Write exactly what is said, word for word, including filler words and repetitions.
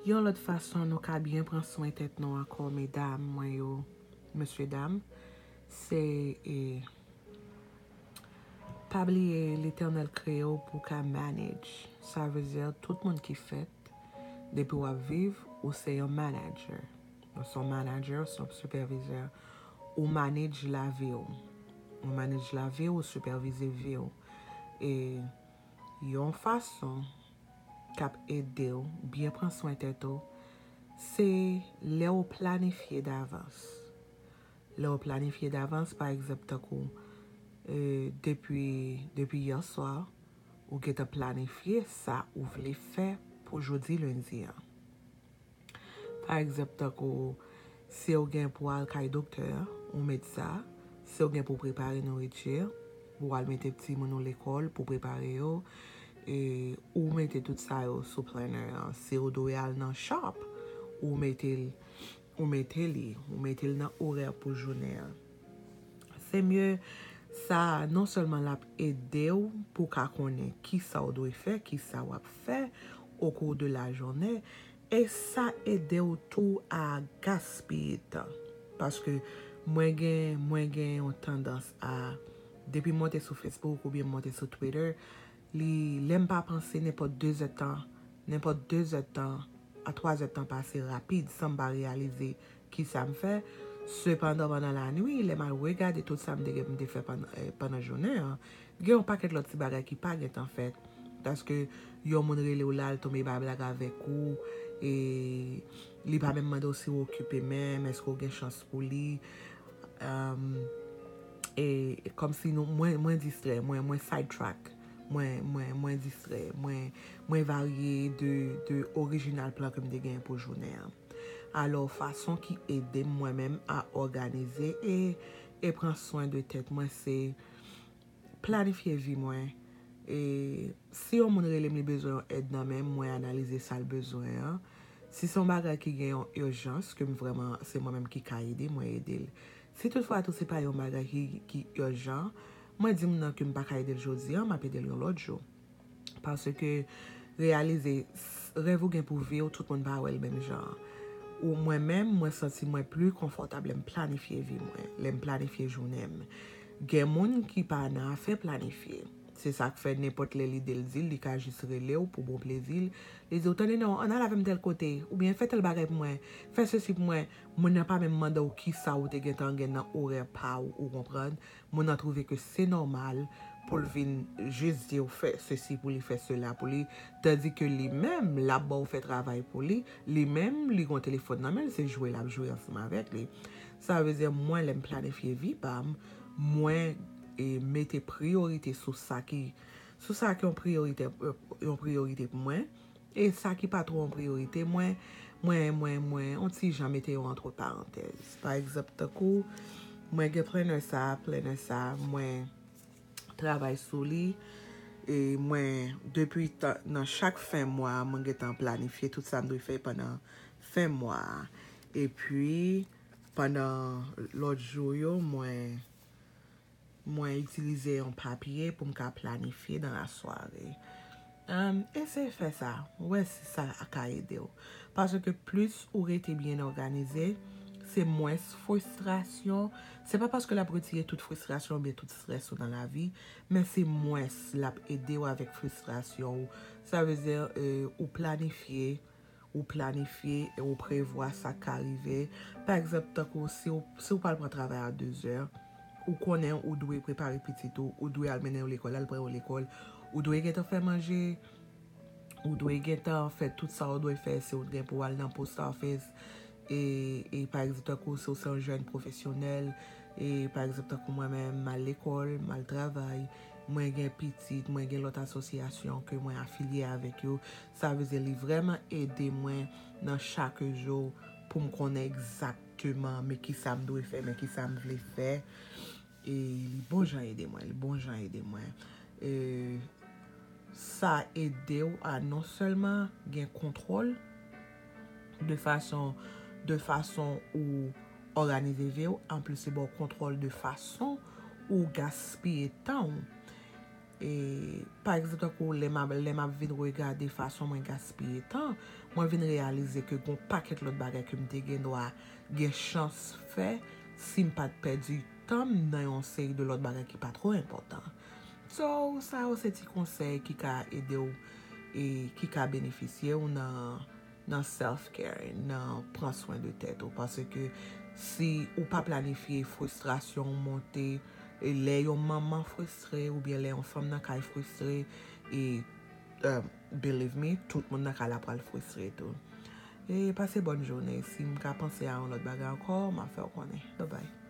Yon lòt fason nou ka byen pran swen tèt nou ankò, medam mwen yo, mesye dam, se e, pa bliye Letènèl kreye w pou w ka manage. Sa vle di tout moun ki fèt, depi w ap viv, ou se yon manager. Ou se yon manager, ou se yon sipèvizè. Ou manage lavi w. Ou manage lavi w, ou sipèvize vi w. E yon fason k ap ede w byen pran swen tèt ou, se lè w planifye davans. Lè w planifye davans, pa egzanp, tankou e, depi, depi yè swa, ou gentan planifye sa ou vle fè pou jodi lendi an. Pa egzanp, tankou si w gen pou al kay doktè an, ou met sa. Si w gen pou prepare nouriti, pou w al mete timoun ou lekòl, pou prepare yo, e, ou mete tout sa yo sou planner an. Si w dwe al nan shop, ou mete l, ou mete li, ou mete l nan orè pou jounen an. Se mye sa, non sèlman l ap ede w pou w ka konnen kisa w dwe fè, kisa w ap fè au cours de la journée, e sa ede w tou a gaspiye tan. Paske mwen gen, mwen gen yon tandans a, depi m monte sou Facebook oubyen m monte sou Twitter, li, lè m pa panse, nenpòt de zèdtan, nenpòt de zèdtan a twa zèdtan pase rapid san m pa reyalize kisa m fè. Sepandan, pandan lanwi, lè m al regade tout sa m te gen pou m te fè pandan, eh, pandan jounen an, gen yon pakèt lòt ti bagay ki pa gentan fèt. Paske yon moun rele w la, l tonbe bay blag avèk ou, e li pa menm mande w si w okipe menm, èske w gen chans pou li. Um, e kòmsi nou, mwen, mwen distrè, mwen, mwen sidetrack, mwen, mwen, mwen distrè, mwen, mwen varye de, de orijinal plan ke m te gen pou jounen an. Alò, fason ki ede m mwen menm a òganize e, e pran swen de tèt mwen, se planifye vi mwen. E si yon moun rele m, li bezwen yon èd nan men m, mwen analize sa l bezwen an. Si se yon bagay ki gen yon ijans, ke m vrèman, se mwen menm ki ka ede, mwen ede l. Si toutfwa tou se pa yon bagay ki, ki ijan, mwen di moun nan ke m pa ka ede l jodi an, m ap ede l yon lòt jou. Paske reyalize, s- rèv ou gen pou vi w, tout moun pa wè l menm jan. Ou mwen menm, mwen santi mwen pli konfòtab lè m planifye vi mwen, lè m planifye jounen m. Gen moun ki pa nan afè planifye. Se sa k fè nenpòt lè lide l di l, li ka jis rele w pou bon plezi l. Li di w, "Tande non, ann al avè m tèl kote, oubyen fè tèl bagay pou mwen, fè sesi pou mwen." Moun nan pa menm mande w kisa ou te gentan gen nan orè pa w, ou konprann? Moun nan twouve ke se nòmal pou l vin jis di w fè sesi pou li, fè sela pou li, tandi ke li menm, l ap ba w fè travay pou li, li menm, li gon telefòn nan men l, se jwe l ap jwe ansanm avèk li. Sa vle di, mwen, lè m planifye vi pa m, mwen e, mete priyorite sou sa ki, sou sa ki yon priyorite, yon priyorite pou mwen. E sa ki pa twò yon priyorite, mwen, mwen, mwen, mwen, yon ti jan mete yo antre parantèz. Pa egzanp, tankou, mwen gen planner sa, planner sa, mwen travay sou li. E mwen, depi tan, nan chak fen mwa, mwen gentan planifye tout sa m dwe fè pandan fen mwa a. Epi, pandan lòt jou yo, mwen, mwen itilize yon papye pou m ka planifye nan lasware. Um, eseye fè sa, wè si sa ka ede w. Paske plis ou rete byen òganize, se mwens fristrasyon. Se pa paske l ap retire tout fristrasyon oubyen tout estrès ou nan lavi, men se mwens l ap ede w avèk fristrasyon ou. Sa vle di, e, ou planifye, ou planifye e ou prevwa sa k ka rive. Pa egzanp, tankou si w, si w pral pran travay a dezè, ou konnen ou dwe prepare pitit ou, ou dwe al mennen yo lekòl, al pran yo lekòl, ou dwe gentan fè manje, ou dwe gentan fè tout sa ou dwe fè, si w gen pou w al nan post office, e, e pa egzanp, tankou si w se yon jèn pwofesyonèl, e pa egzanp, tankou mwen menm, m al lekòl, m al travay, mwen gen pitit, mwen gen lòt asosyasyon ke mwen afilye avèk yo, sa vle di li vrèman ede mwen nan chak jou pou m konnen egzakteman men kisa m dwe fè, men kisa m vle fè. E li bon jan ede mwen, li bon jan ede mwen. E sa ede w a non sèlman gen kontwòl de fason, de fason ou òganize vi w, anplis li ba w kontwòl de fason ou gaspiye tan w. E pa egzanp, tankou lè m ap lè m ap vin regade fason mwen gaspiye tan, mwen vin reyalize ke gon pakèt lòt bagay ke m te gen dwa gen chans fè si m pa t pèdi tan m nan yon seri de lòt bagay ki pa twò enpòtan. So sa yo se ti konsèy ki ka ede w e ki ka benefisye w nan nan self care, nan pran swen de tèt ou, paske si ou pa planifye fristrasyon w monte, e lè yon manman fristre oubyen lè yon fanm nan kay fristre, e um, believe me, tout moun nan kay la pral fristre tou. E pase bòn jounen. Si m ka panse a yon lòt bagay ankò, m ap fè w konnen. Bye bye.